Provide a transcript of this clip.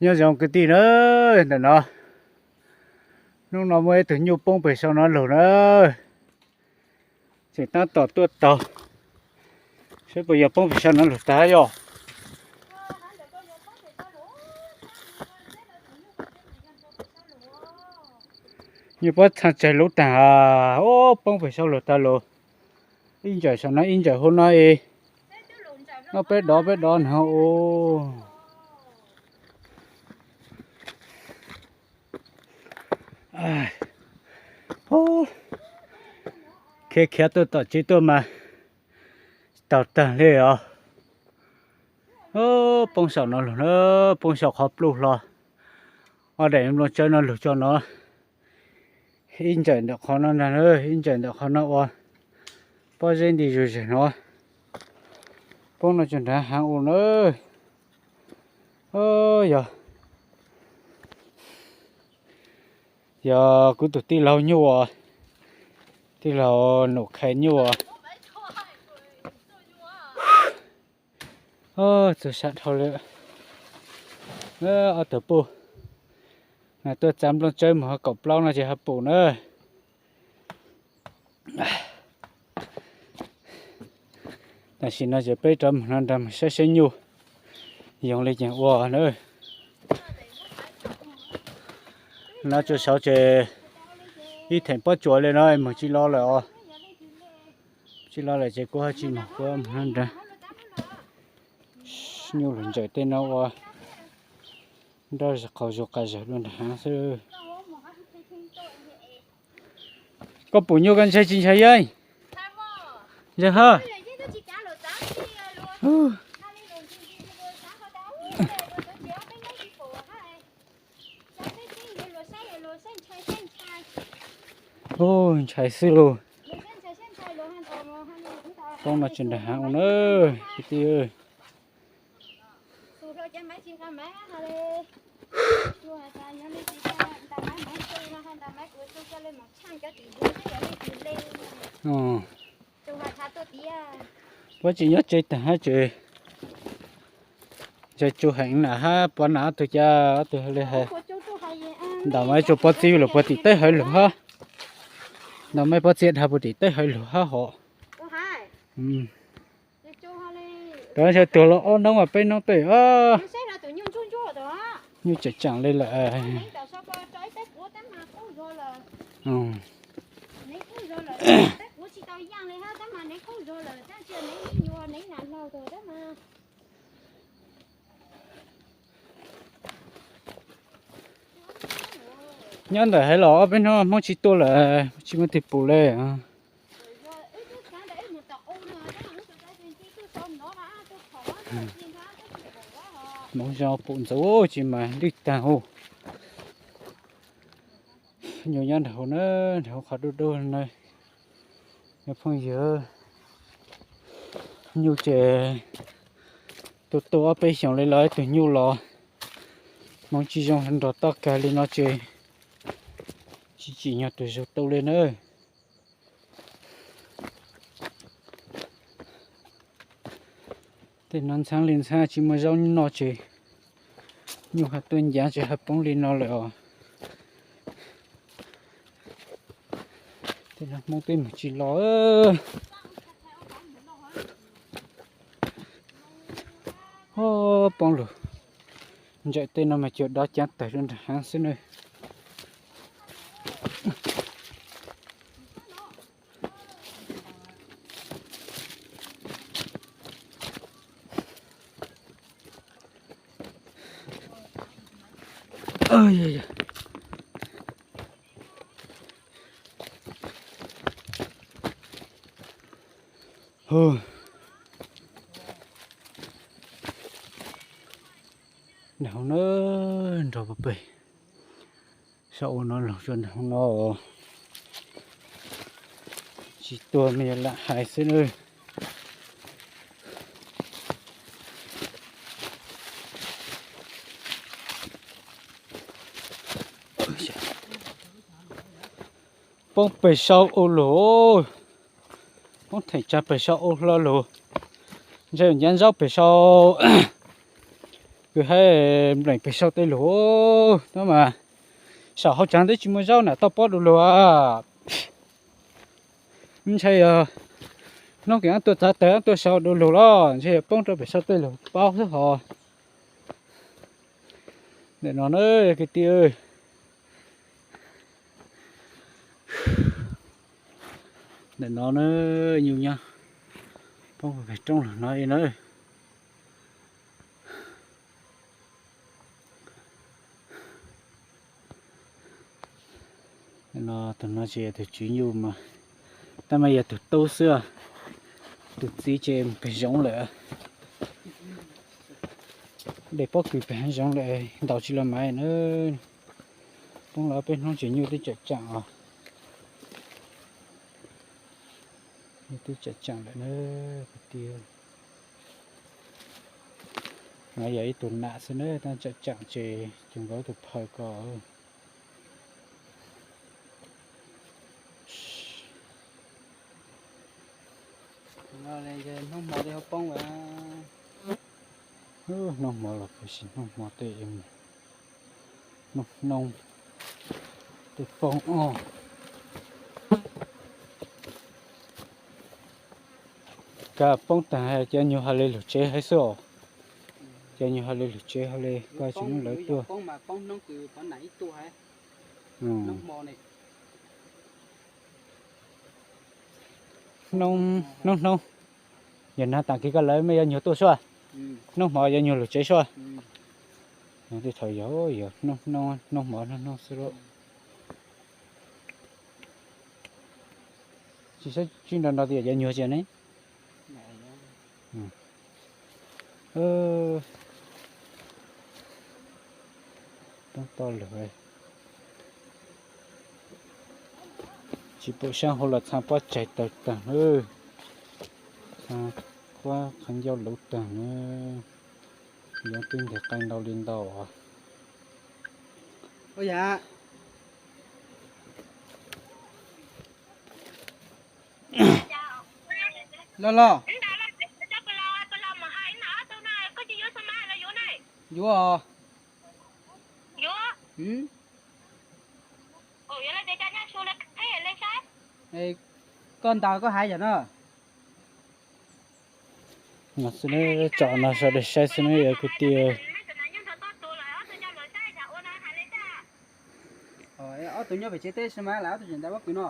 Nyob zoo kwv tij na, ntawm no, hnub no muaj ib tug nyuj poob pem saum no lug na, tseem tab tom tuaj taug, saib puas yog poob pem saum no lug tag yog. Nyuj pob txha tsawg lub tag, o, poob pem saum lug tag lug. Ib ntsawm saum no ib ntsawm hauv no es, no peb dov peb dov no. Khiav khiav tuaj tom tsev tuaj mas taug tag li os. Poob saum no lug na, poob saum qhov pluj hlo. Ob daim nplooj tsawb no lug tso no, ib ntsawm ntawm qhov no ntag, ib ntsawm ntawm qhov no ua pob zeb nti zuj zus no. Poob no tsuas nrhav heev ua na. Yog, yog kuv tus tij laug nyuj, tij laug Num Khais nyuj. Txog sab dhau lawm. Ob tug puj, tuaj txav nplooj tsawb mus ho kaum plaub no ces ho pum na. Tam sim no ces peb rov mus no nrag mus saib saib nyuj yoov li ces ua na. No tsuas saud ces ib theem pob tsuas li no mus tsis los lawm os. Tsis los lawm ces kuv ho tsis mus, kuv mus no nrag. Nyuj lug ntsaws tej no ua nroj qaug zug qas zawg dua nrag heev xwb. Koj pum nyuj koj ntshai tsis ntshai yeej? Ntshai hab. Ntshai xwb lauj. Poob no tsis nrag heev ua na, kwv tij. Puab tsis nyob tsev tag hab tsev. Ntshai tsuj heev na hab, puab na ob tug cas ob tug li hais. Ntawm mas tsuas puab txia lug puag tim teb hawv lug hab. Ntawm mas puab txia dhau puag tim teb hawv lug hab hos. Rov ntshai tuag los ob noob mas peb noob tej. Nyuj tseem tseem li lawm. Nyob ntawm hais los ob peb hnub Hmoob tsis tuaj lawm, tsis muaj twg pum li. Hmoob zoo pum ntxuav tsis mas lwj tag hauv. Nyuj nyob nrag hauv na, nrag hauv qhov dub dub na. Cov phooj ywg, nyuj ces tuaj tuaj ob peb xyoos li los ib tug nyuj los, Hmoob tsis zoo nrog toj kag li no ces tsis tsim nyog tus zug tu li na. Tej no ntxhab li ntxhab tsis muaj zaub noj ces nyuj ho tuaj ncav ces ho poob li no lawm os. Tej no Hmoob twb mus tsis los. Poob lug. Ntsawm tej no mas cuag dov caav tawg rau nram hav xwb na. Nrag hauv na, nrog pem saum ua no los rau nrag hauv no, tsis tuag mas yog lam hais xwb na. Poob pem saum ua luaj, poob theem tsag pem saum ua hlo luaj. Ntshai ncav zaub pem saum, Kwv Haib npleem pem saum tej lug, tab mas saum hauv tsev twb tsis muaj zaub nam toj pob du lug. Ntshai yog hnub kis tuaj txav taws tuaj sau du lug los ntshe yog poob rau pem saum tej lug paub xwb hos. Ntawm no na kwv tij, ntawm no na, nyuj nyob poob pem roob lug no na. No tus no tsis yog tus tswv nyuj mas, tab mas yog tus tub xwb. Tus txiv ces mus pem zoov lawm. Dej pob kws pem hav zoov lawm, ntaus tsis los mas na. Poob los peb hnub ces nyuj twb tsam tsaam os. Nyuj twb tsam tsaam lawm na kwv tij. No yog ib tug nam xwb na, tab tsam tsaam ces cov nkawd tus phaw ko. Hnub hmo los peb sim hnub hmo tej, hnub hnub tej poob os. Kab poob taag, cov nyuag hais li lug tsev hab xwb os. Cov nyuag hais li lug tsev hab li, koj tsis muab lawv tuaj. Hnub hnub, yog nag taam kis koj lawv mej yuav nyuag tuaj suab, hnub hmo yuav nyuag lug tsev suab. Tej thaum yog, yog hnub hmo hnub hnub xwb lawm. Tsis saib tsib nrog nrog tias yuav nyuag tsis ne. Poob toj lug, tsis pum saab hauv los txhaa pob tsaig tawg taag, txhaa kuab qhov ncauj luv taag na. Yoov twb nteg qee ntau li ntau. Los los. Yuav os. Koj ntaus koj hais yom no. Tsom no sawv daws saib xwb na yog kwv tij. Ob tug nyob pem tsev teb sis mas lawv ob tug tseem ntaus pob kws no.